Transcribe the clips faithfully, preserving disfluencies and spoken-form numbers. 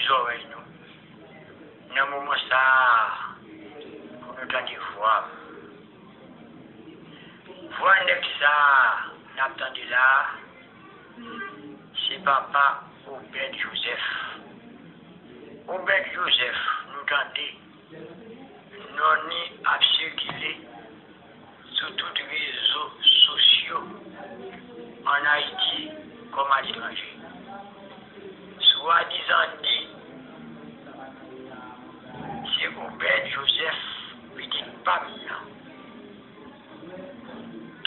zòrèy nou nan moman sa a pou nou tande vwa m. Vwa nèg sa a n ap tande la a, se papa Obed Joseph. Obed Joseph, nou tande non ni ap sikile sou tout rezo sosyo ann Ayiti kòm aletranje. Swadizan di se Obed Joseph, pitit pa m nan,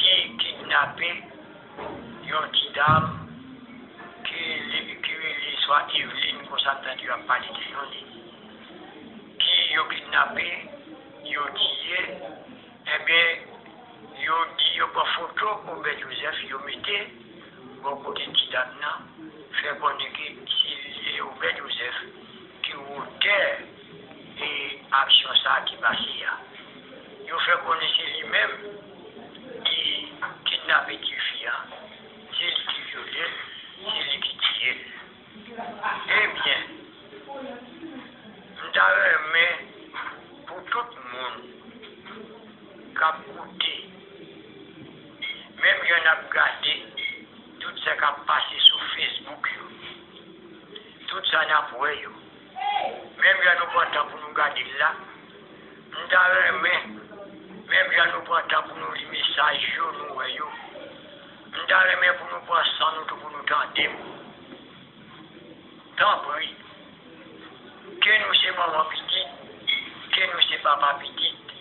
ki kidnape yon ti dam ki li, ki rele swa Eveline, konsa m tande yo ap pale de non li, ki yo kidnape, yo tiye, enben, yo di yo pran foto Obed Joseph, yo mete bò kote ti dam nan, fè konnen ke se li Obed Joseph ki wotè e aksyon sa a ki pase a. Yo fè konnen se li menm ki kidnape tifi a, se li ki vyole l, se li ki tiye l. Ebyen, m ta renmen pou tout moun k ap koute, menm jan n ap gade tout sa k ap pase sou Facebook yo, tout sa n ap wè yo, menm jan nou pran tan pou nou gade l la, m ta renmen, menm jan nou pran tan pou nou li mesaj yo, nou wè yo, m ta renmen pou nou pran san nou tou pou nou tande m. Tanpri, ke nou se manman pitit, ke nou se papa pitit,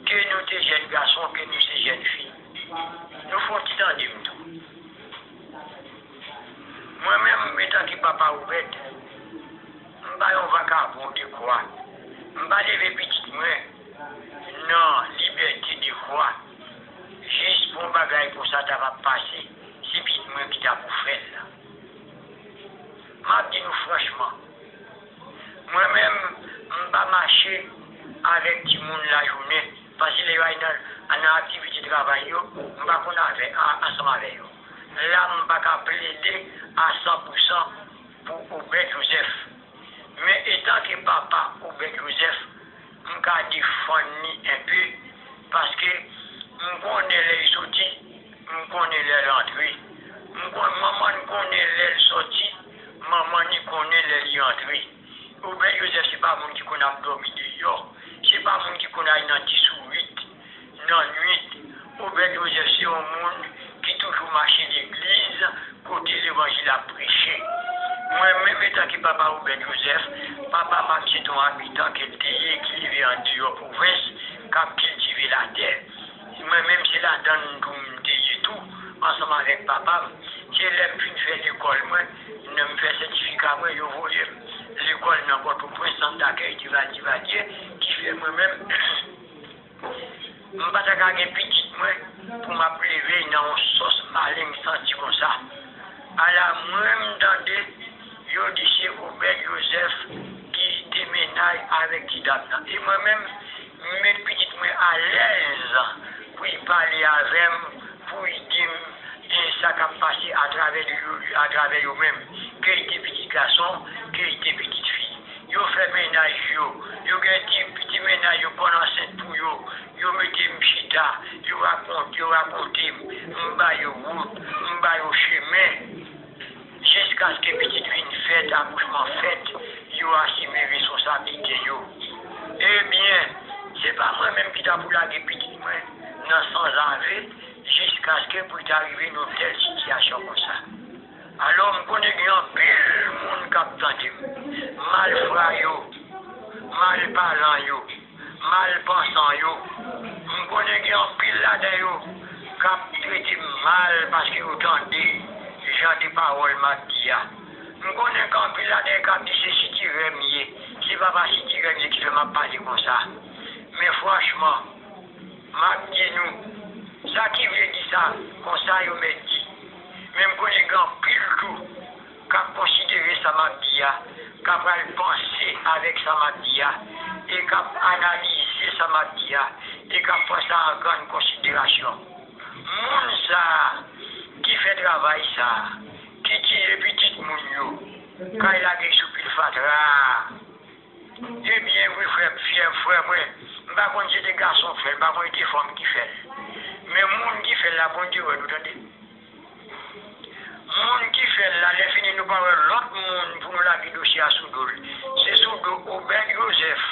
ke nou te jèn gason, ke nou se jèn fi, nou fè yon ti tande m tou. Mwen menm, antanke papa Obed, m pa yon vakabon de kwa. M pa leve pitit mwen nan libète de kwa, jis pou yon bagay konsa ta va pase, se pitit mwen ki ta pou fè l. M ap di nou franchman, mwen menm, m pa mache avèk timoun lajounen, paske lè yo al nan, nan aktivite travay yo, m pa konn avè, a, ansanm avè yo. La, m pa ka plede a san pou san pou Obed Joseph. Men etanke papa Obed Joseph, m ka defann li enpe, paske m konnen lè l soti, m konnen lè l antre. M konn, manman l konnen lè l soti, manman li konnen lè li antre. Obed Joseph se pa moun ki konn ap dòmi deyò, se pa moun ki konn al nan ti sourit nan nwit. Obed Joseph se yon moun ki toujou mache legliz kote levanjil ap preche. Mwen menm, etanke papa Obed Joseph, papa pa m se te yon abitan ke l te ye, ki leve andeyò pwovens, k ap kiltive latè. Mwen menm, se ladann tou m te ye tou, ansanm avèk papa m. Se lè m fin fè lekòl mwen, m fè sètifika mwen, yo voye m lekòl nan Pòtoprens, Sant Dakèy Divalye, Divalye, ki fè mwen menm, m pa ta ka gen pitit mwen pou m ap leve nan yon sòs malen m santi konsa. Ala mwen m tande yo di se Obed Joseph ki te mennaj avèk ti dam nan. E mwen menm, m met pitit mwen alèz pou l pale avè m, pou l di m e sa k ap pase atravè de yo, atravè yo menm, ke l te pitit gason, ke l te pitit fi. Yo fè mennaj yo, yo gen ti, ti mennaj yo konn ansent pou yo, yo mete m chita, yo rakonte, yo rakonte m, m ba yo wout, m ba yo chemen, jiskaske pitit vin fèt, akouchman fèt, yo asime responsablite yo. Ebyen, se pa mwen menm ki ta pou lage pitit mwen nan sanzave, jiskaske pou l ta rive nan yon tèl sitiyasyon konsa. Alò, m konnen gen anpil moun k ap tande m, malfra yo, malpalan yo, malpansan yo. M konnen gen anpil ladan yo k ap trete m mal paske yo tande jan de pawòl m ap di a. M konnen gen anpil ladan yo k ap di se sitirè m ye, se papa sitirè m ye ki fè m ap pale konsa. Men franchman, m ap di nou, sa ki vle di sa, konsa yo mèt di. Men m konnen gen anpil tou k ap konsidere sa m ap di a, k ap pral panse avèk sa m ap di a, e k ap analize sa m ap di a, e k ap pran sa an grann konsiderasyon. Moun sa a ki fè travay sa a, ki tiye pitit moun yo, k al lage sou pil Fatra. Ebyen wi, frè m, frè m, frè mwen. M pa konn si se te gason k fè l, m pa konn si se te fanm ki fè l. Men moun ki fè l la, Bondye wè nou, tande. Moun ki fè l la, lè fini nou pa wè lòt moun pou nou lage dosye a sou do l. Se sou do Obed Joseph,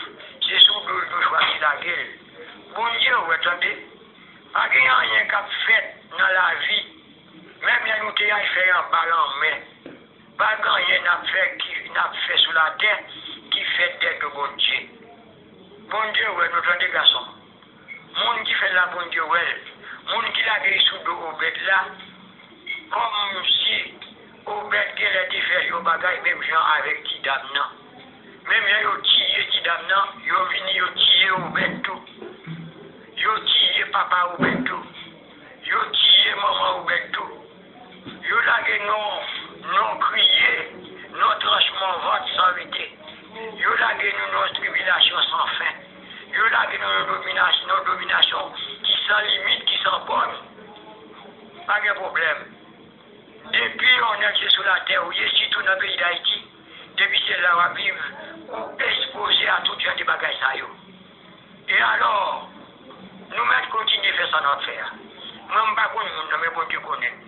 se sou do l Joshua ki lage l. Bondye wè, tande. Pa gen anyen k ap fèt nan lavi, menm lè nou te al fè anba lanmè. Pa gen anyen n ap fè ki n ap fè sou latè ki fèt dèyè do Bondye. Bondye wè nou, tande, gason. Moun ki fè l la, Bondye wè l. Moun ki lage l sou do Obed la, kòmsi Obed genlè te fè yon bagay menm jan avèk ti dam nan. Menm jan yo tiye ti dam nan, yo vini, yo tiye Obed tou. Yo tiye papa Obed tou. Yo tiye manman Obed tou. Yo lage nou nan kriye, nan tranchman vant san rete. Yo lage nou nan tribilasyon san fen. Yo lage nou nan dominasyon, nan dominasyon ki san limit, ki san bòn. Pa gen pwoblèm. Depi yon nèg se sou latè ou ye, sitou nan peyi Dayiti, depi se la w ap viv, ou ekspoze a tout jan de bagay sa yo. E alò, nou mèt kontinye fè sa n ap fè a. Mwen, m pa konn moun nan, men Bondye konnen m.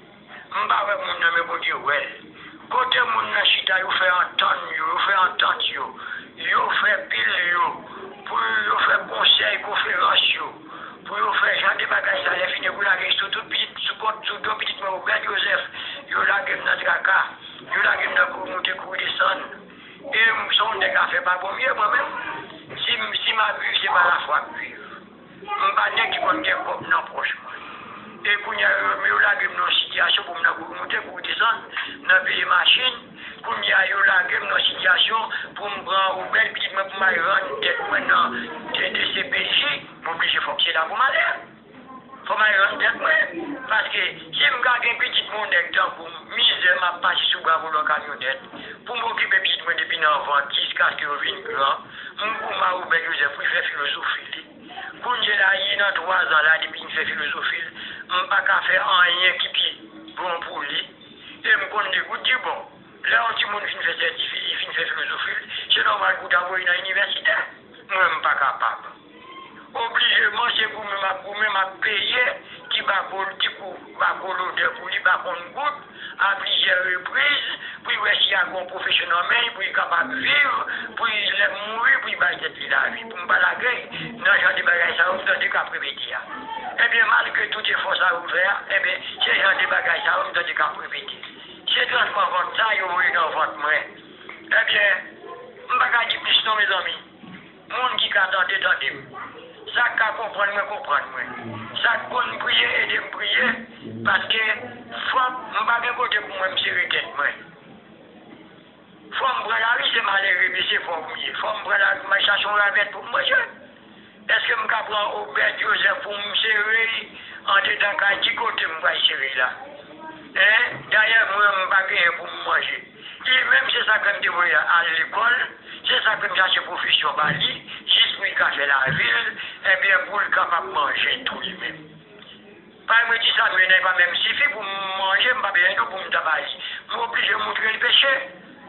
M pa wè moun nan, men Bondye wè l. Kote moun nan chita, yo fè antann yo, yo fè antant yo, yo fè pil yo, pou yo fè konsèy, konferans yo, pou yo fè jan de bagay sa, lè fini pou lage sou tout pitit, sou kont, sou do pitit mwen, Obed Joseph, yo lage m nan traka, yo lage m nan kouri moute, kouri desann. E m se yon nèg afè pa bon m ye, mwen menm. Si m, si m ap viv, se pa lafwa m ap viv. M pa nèg ki konn gen kòb nan pòch mwen. E kounye a, yo, yo lage m nan yon sitiyasyon pou m nan kouri moute, kouri desann, nan peye machin. Kounye a, yo lage m nan yon sitiyasyon pou m pran Obed, pitit mwen, pou m al rann tèt mwen nan D C P J. M oblije, fòk se la pou m ale. Fò m al rann tèt mwen. Paske si m ka gen pitit mwen, yon nèg tankou m, mizè m ap pase sou bra volan kamyonèt, pou m okipe pitit mwen depi nan vant jiskaske yo vin gran, m pou m a Obed Joseph pou l fè filozofi li. Kounye la, li nan twa zan la, depi l fè filozofi l, m pa ka fè anyen ki pi bon pou li. E m konn degout di bon. Lè yon timoun fin fè sètifika, li fin fè filozofi l, se nòmal pou w ta voye nan inivèsite. Mwen, m pa kapab. Oblijeman, se goumen m ap goumen, m ap peye ti bako, ti kou bako lodè pou li, pa konn goud, a plizyè repriz, pou l wè si y a gen yon pwofesyon nan men l, pou l kapab viv, pou l, lè m mouri, pou l bay tèt li lavi, pou m pa lage l nan jan de bagay sa yo m tande k ap repete a. Ebyen, malgre tout efò sa yo m fè a, ebyen, se jan de bagay sa yo m tande k ap repete. Se tranchman vant sa yo voye nan vant mwen. Ebyen, m pa ka di plis non, mezanmi. Moun ki ka tande, tande m. Sa k ka konprann mwen, konprann mwen. Sa k konn priye, ede m priye, paske fò m, m pa gen kote pou mwen m sere tèt mwen. Fò m pran lari, se malere, men se pòv m ye. Fò m pran lari, m al chache yon ravèt pou m manje. Èske m ka pran Obed Joseph pou m sere l andedan kay? Ki kote m pral sere l la? Hein? Dayè, mwen, m pa genyen pou m manje. Li menm, se sa k fè m te voye l al lekòl, se sa k fè m chache pwofesyon ba li, jis pou l ka fè lavi l, ebyen, pou l kapab manje tou li menm. Paske mwen di sa, men nan pa menm sifi pou m manje, m pa bezwen dlo pou m ta ba li. M oblije moutre l peche.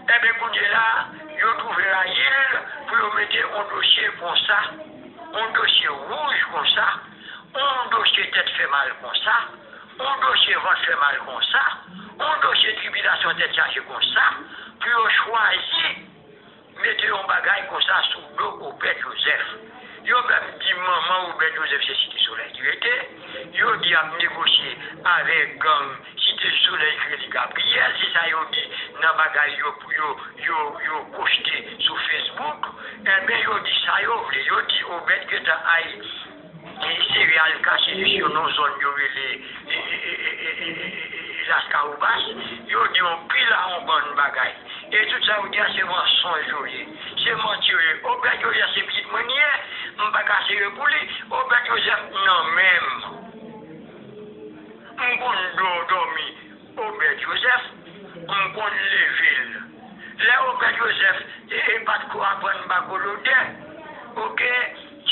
Enben, kounye la, yo twouve rayi l pou yo mete yon dosye konsa, yon dosye wouj konsa, yon dosye tèt fè mal konsa, yon dosye vant fè mal konsa, yon dosye tribilasyon tèt chaje konsa, pou yo chwazi mete yon bagay konsa sou do Obed Joseph. Yo menm di manman Obed Joseph se Site Solèy ki rete. Yo di ap negosye avèk gang Site Solèy ki rele Gabriyèl. Se sa yo di nan bagay yo, yo, yo, yo poste sou Facebook. Enben, yo di sa yo vle. Yo di Obed gentan al sere al kache li sou yon zòn yo rele Laskawobas. Yo di yon pil a yon bann bagay. E tout sa yo di a se mansonj yo ye. Se manti yo ye. Obed Joseph se pitit mwen li ye. M pa ka sere pou li. Obed Joseph nan men m. M konn dò-, dòmi Obed Joseph, m konn leve l. Lè Obed Joseph, e, e pa t ko aprann bako lodè, oke,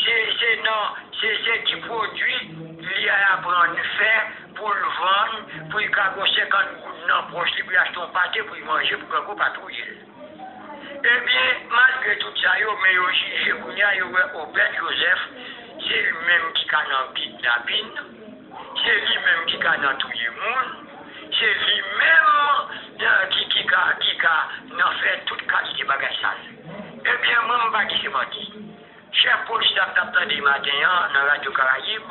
se, se nan, se, se ti pwodui li al aprann fè pou l vann, pou l ka gon senkant goud nan pòch li, pou l achte yon pate pou l manje, pou grangou pa touye l. Ebyen, malgre tout sa yo, men yo jije kounye a, yo wè Obed Joseph, se li menm ki ka nan kidnapin, se li menm ki ka nan touye moun, se li menm nan, ki, ki ka, ki ka nan fè tout kalite bagay sal. Ebyen, mwen, m pa di se manti. Chèf polis la m t ap tande maten an nan Radyo Karayib,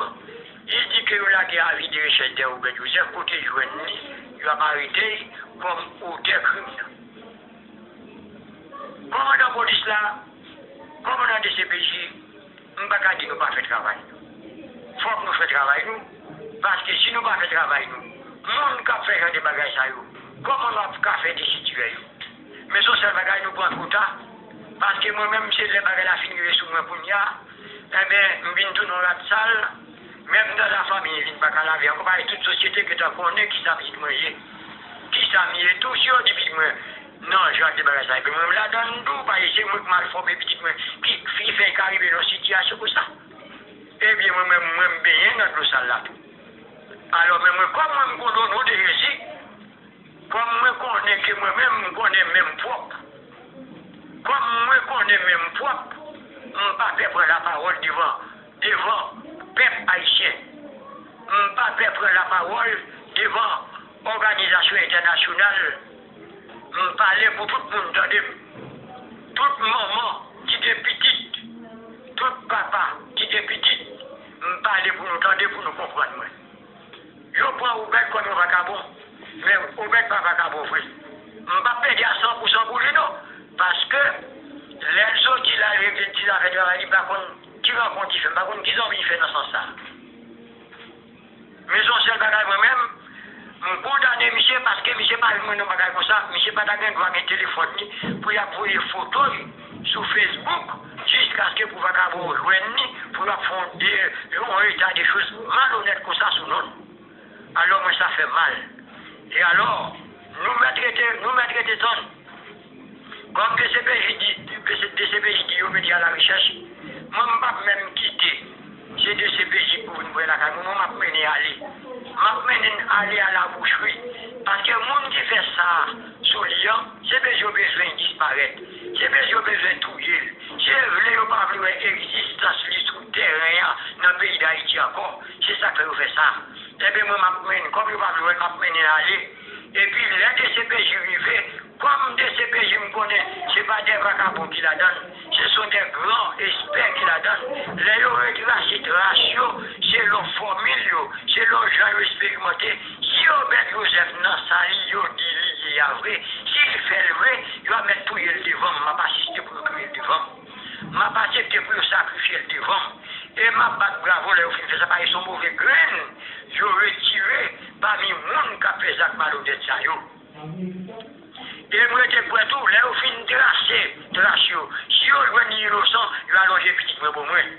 li di ke yo lage avi de rechèch dèyè Obed Joseph, kote jwenn li, yo ap arete l kòm otè krim nan. Kòmandan polis la, kòmandan D C P J, m pa ka di nou pa fè travay nou. Fòk nou fè travay nou, paske si nou pa fè travay nou, moun k ap fè jan de bagay sa yo, kòman nou ap ka fè desitirè yo? Men se yon sèl bagay, nou pran twò ta, paske mwen menm, se lè bagay la fin rive sou mwen kounye a, enben, m vin tounen yon rat sal, menm nan lafanmi, vin pa ka lave ankò, paske tout sosyete gentan konnen kisa pitit mwen ye. Kisa m ye tou, si yo di pitit mwen nan jan de bagay sa, epi mwen, m ladan l tou, paske se mwen k mal fòme pitit mwen, ki, ki fè l ka rive nan sitiyasyon konsa. Ebyen, mwen menm, mwen, m benyen nan dlo sal la tou. Alò, men mwen, kòm mwen, m konnen o non de Jezi, kòm mwen konnen ke mwen menm, m konnen men m pwòp, kòm mwen konnen men m pwòp, m pa pè pran lapawòl devan, devan pèp ayisyen. M pa pè pran lapawòl devan òganizasyon entènasyonal. M pale pou tout moun tande m. Tout manman ki gen pitit, tout papa ki gen pitit, m pale pou nou tande, pou nou konprann mwen. Yo pran Obed kòm yon vakabon, men Obed pa vakabon vre. M p ap plede a san pou san pou li non, paske lè l soti la, l regle ti zafè travay li, m pa konn ki rankont li fè, m pa konn ki zanmi li fè nan sans sa. Men se yon sèl bagay mwen menm, m kondane misye paske misye pa jwenn mwen nan bagay konsa, misye pa ta gen dwa gen telefòn li pou y ap voye foto l sou Facebook jiskaske pou vakabon yo jwenn li pou y ap fè yon de, yon eta de choz malonèt konsa sou non l. Alò mwen sa fè m mal. E alò, nou mèt rete, nou mèt rete tann. Kòm D C P J di, D C P J di yo mete a la rechèch, mwen m p ap menm kite. Se D C P J pou vin pran lakay mwen, mwen m ap mennen ale. M ap mennen ale a la bouchri. Paske moun ki fè sa sou li an, se bezwen yo bezwen disparèt. Se bezwen yo bezwen touye l. Se vle yo pa vle wè egzistans li sou tèren an nan peyi Dayiti ankò. Se sa k fè yo fè sa. Enben mwen m ap mennen, kòm yo pa vle wè l, m ap mennen ale. Epi lè D C P J rive, kòm D C P J m konnen se pa de vakabon ki ladan l, se son de gran espè ki ladan l. Lè yo retrase tras yo, selon fòmil yo, selon jan yo esperimante, si Obed Joseph nan sa li yo di li ye a vre, si l fè l vre, yo ap mèt touye l devan m, m ap asiste pou yo touye l devan m. M ap aksepte pou yo sakrifye l devan m. E m ap bat bravo lè yo fin fè sa, paske se yon move grenn yo retire pami moun k ap fè zak malonèt sa yo. E m rete kwè tou, lè yo fin trase tras yo, si yo jwenn li inosan, yo alonje pitit mwen pou mwen,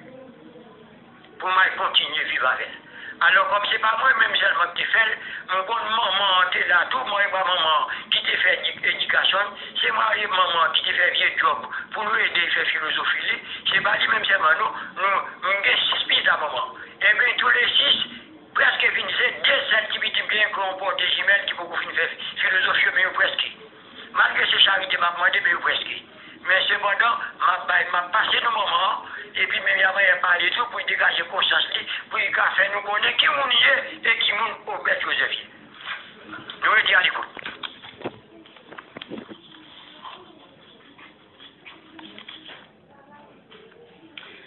pou m al kontinye viv avè l. Alò, kòm se pa mwen menm sèlman ki te fè l, m konn manman an te la tou, mwen e pa manman an ki te fè edi-, edikasyon l, se mwen e manman an ki te fè vye djòb pou nou ede l fè filozofi li, se pa li menm sèlman non, nou, m gen sis pitit a manman. Enben, tou le sis, prèske vin se de sèl ti pitit m genyen ke yon pòte jimèl ki poko fin fè filozofi yo, men yo prèske. Malgre se charite m ap mande, men yo prèske. Men sepandan, m ap bay, m ap pase nou manman an, epi men y a manyen pale tou pou l degaje konsyans li, pou li ka fè nou konnen ki moun li ye e ki moun Obed Joseph ye. Nou rete a lekout.